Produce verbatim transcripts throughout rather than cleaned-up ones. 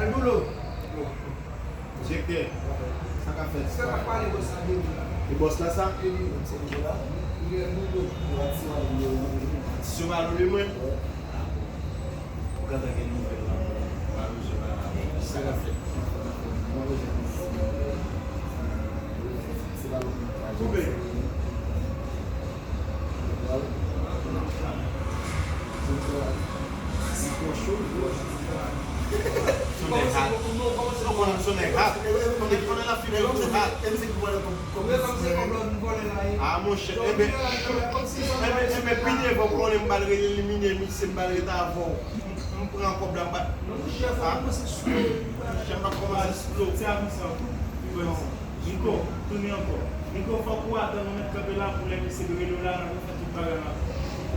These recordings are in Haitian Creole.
Eldulo. Direktè, sa k ap fèt? Sa k ap pale bòs la de ou la? E bòs la sa? E li menm se Eldulo la? Li Eldulo. Li pa ti mal li menm. Ti mal li menm? Ou gentan gen nouvèl la? Ou pa bezwen pale avè m. Sa k ap fèt? Koupe. Son nèg hot. Ou konnen son nèg hot. Konnen, konnen l ap fini yon tou hot. Ah, monchè, enben, enben, enben, pi devan, ou konnen m pral rele elimine misye, m pral rete avè w. M, m pran kòb la, m pa. Ah, monchè, m ap kòmanse slow. Niko, tounen ankò. Niko, fòk ou atann, nou mèt kanpe la pou lè mesye yo rele w la, n ap fè tout bagay la.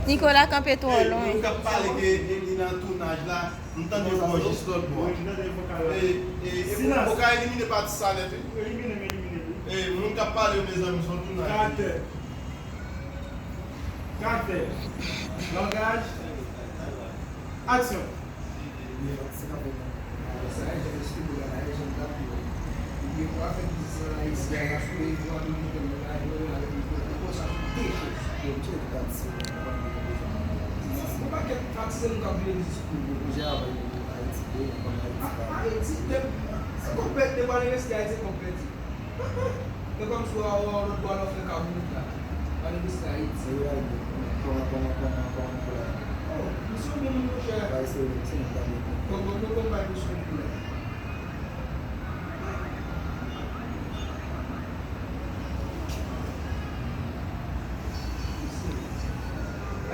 Nikola kanpe twò lwen. Moun k ap pale ke li nan tounaj la, m tande vwa jis lòt bò. Wi, m tande vokal la. E, e, e, ou ka elimine pati sa nèt, wi. Elimine m, elimine m. E, moun k ap pale yo, mezanmi, se yon tounaj. Karaktè. Karaktè. Langaj. Aksyon. Sa e jan esprime la, e jan l t ap ye. Li gen dwa fè biznis an Ayiti a, l ap fè yon dwa dominikèn nan la, jwenn avèk li, fè konsa sou de chèz. Yo, m chèche taksi, mwen pa konn ki bezwen. Yon pakèt taksi, se nou k ap vle diskou. Deja avè Ayiti, de, m konn Ayiti pa. Ayiti, de, se kòb pèdi, depi w al envesti Ayiti, se kòb pèdi. E kòmsi w a, w a, w a lòt bò la, w fè kabrit la. Pale de sa, Ayiti. Kòman, kòman, kòman, kòman pou la? Oh, misye bon moun, monchè. Bay se, se yon bagay. Bon, bon, bon, bon, bay misye pou la.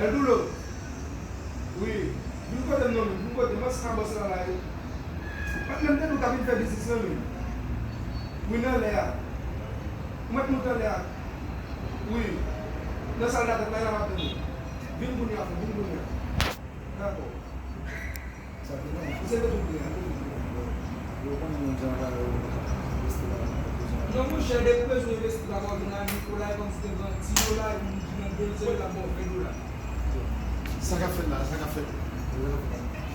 Eldulo. Wi. Vin kote m non, vin kote m. Ansanm ak bòs la la, wi. Patnè m te di w ta vin fè biznis nan men. Wi, nan lè a. Mwen t moute anlè a. Wi. Nan sal datant la, y ap ap tande. Vin kounye a, frè, vin kounye a. Dakò. Sa te nan. Ou se te tou kounye a, tou kounye a. Yo konnen moun jan bagay yo envesti la, bezwen. Non, monchè, depi w bezwen envesti la, w vin a Nikola, e kòmsi te pran ti dola, vin nan de zèl la, bon, ven dola. Sa k ap fèt la? Sa k ap fèt?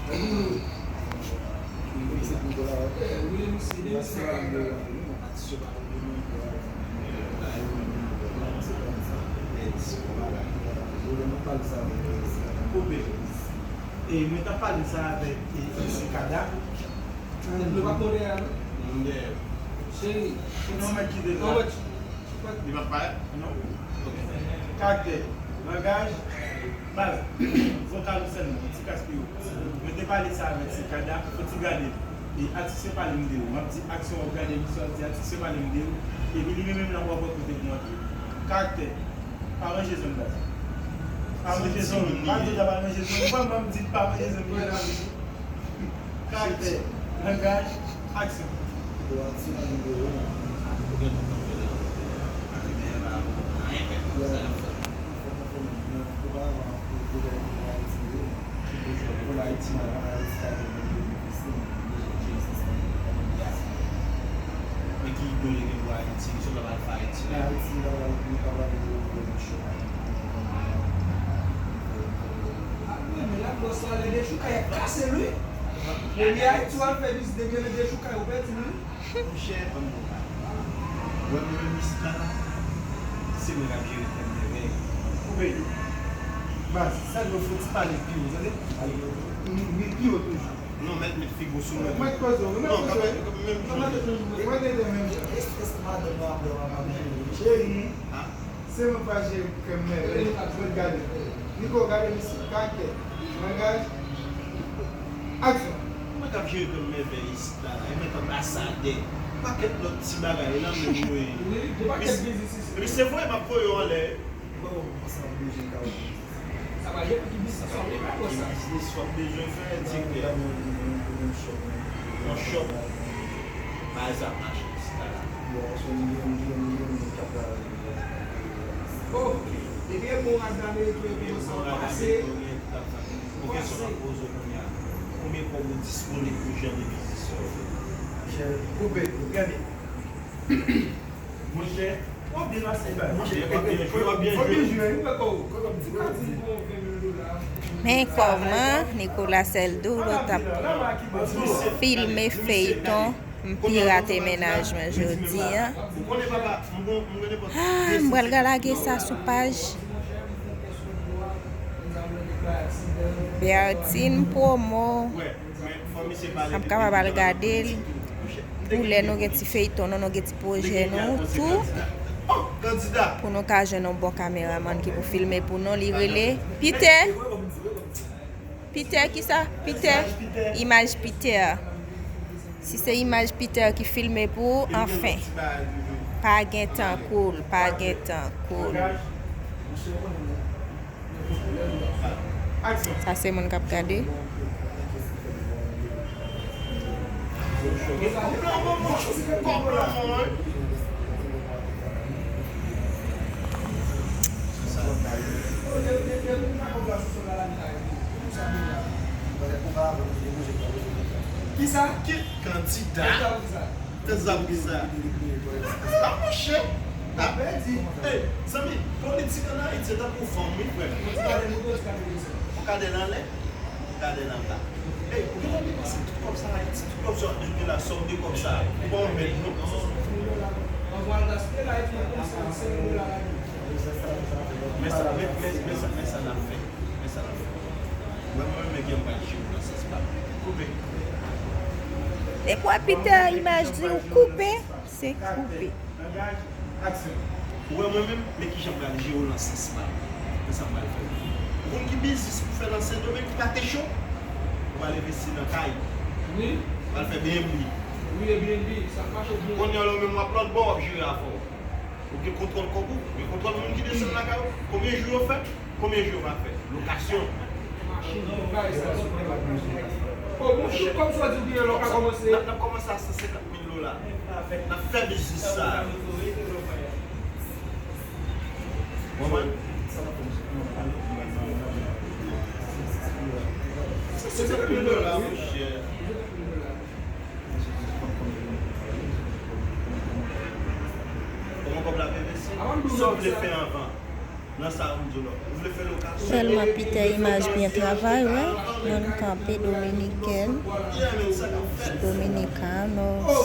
Wi, misye, de misye, de misye. Aksyon pa konn de moun. Koupe. E mwen t ap pale sa avèk, e, M C Kada. Tèt mwen pa konn dèyè a, non? Cheri, non, mwen kite la. Li p ap parèt? Non. Ok. Karaktè, langaj, baz, vokal ou sèlman, ti kras pi wo. Mwen te pale sa avèk M C Kada, fò ti gade. E atis yo pale m de ou. M ap di aksyon, w ap gade misye, w ap di atis yo pale m de ou. Epi li menm menm nan w ap wè kote pou antre. Karaktè. Pa manje zòn baz. Pa manje zòn. M pa di w ta pa manje zòn. Ou pa m di pa manje zòn. Karaktè. Langaj. Aksyon. Men ki ido li gen pou Ayiti? Misye pa pral fè Ayiti la. Apre, men la bòs la, lè dechoukay ap kase l, wi. Depi Ayiti w al fè biznis, depi lè dechoukay ou pèdi l, wi. Monchè, ban m di w bagay. Ou wè mwen menm isit la, se mwen k ap jere fèm mèvèy. Koupe. Baz, sa dwe fouti pale pi wo, tande? Pi wo toujou. Non, mèt, mèt figi w sou mwen. Mwen koze w, mwen koze w. Mwen koze w. Mwen koze w. Cheri, se mwen pa jere krèm mèvèy. Mwen gade. Niko, gade misye. Karaktè. Langaj. Aksyon. Mwen k ap jere krèm mèvèy isit la, e mèt anbasadè. Pakèt lòt ti bagay la menm yo ye. Epi se vre, m ap voye w anlè. Sa pa gen pou ki biznis w ap bezwen fè, ti biznis w ap bezwen fè, direktè. Yon shop. Bay sa mache, si ta la. Ok. Depi e bon rad Ameriken yo, epi yo sa pase. Ou gen kesyon ap poze w kounye a. Konbyen kòb ou disponib pou jan de biznis sa w fè? Monchè, koupe, gade. Monchè, w ap byen pase, baz. Monchè, w ap byen jwe, w ap byen jwe. Men kòman Nicolas Sèldoulo t ap filme feyton M Pirate Mennaj Mwen jodi a. Ah, m pral lage sa sou paj Bertine Promo. N ap kapab al gade l pou lè nou gen ti feyton nou, nou gen ti pwojè nou tou, pou nou ka jwenn yon bon kameramann ki pou filme pou nou. Li rele Peter. Peter kisa? Peter. Imaj Peter. Si se imaj Peter ki filme pou ou, anfen. Pa gen tankou l, pa gen tankou l. Sa se moun k ap gade. Kisa? Ki kandida? Tèt zam ki sa? A monchè! A pèdi! Ey, zanmi, politik ann Ayiti se tankou fanm, wi, frè m. Ou gade l anlè, ou gade l anba. Ey, ou gentan depanse tout kòb sa Ayiti, tout kòb sa w ap jete la, sòm de kòb sa, ou pa yon mèt, non. Men sa, men, men, men sa, men sa n ap fè. Men sa n ap fè. Mwen, mwen menm, gen m pa jere w nan sans pa m. Koupe. Depi w wè Peter imaj di w koupe, se koupe. Ou wè mwen menm, men kijan m pral jere w nan sans pa m. Men sa m pral fè. Ou konn ki biznis pou fè nan Sendomeng, pate cho? Ou pral envesti nan kay. Wi. Ou pral fè B N B. Wi, e B N B, sa k mache byen. Kounye a la, ou menm w ap lòt bò, w ap jere afè w. Ou gen kontwòl kòb ou, ou gen kontwòl moun ki desann lakay ou. Konbyen jou yo fè? Konbyen jou yo pa fè? Lokasyon. Machin, tout bagay sa. O, bon, tout kòb sa w di w genyen la, w ka kòmanse. N ap, n ap kòmanse a san senkant mil dola. N ap fè biznis sa. Ou konprann? San senkant mil dola, monchè. Kòman kòb la ap envesti? Sa w vle fè anvan? Nan sa m di w la. Ou vle fè lokasyon? Sèlman Peter imaj byen travay, wè. Moun kanpe dominiken, dominicanos.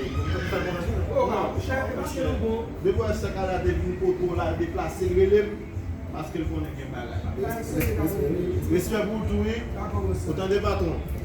peyi. Depi wè Sè Kala te vin kote w la, l deplase, l rele m, paske l konnen gen bagay. Respè pou ou tou, wi. Ou tande, patwon?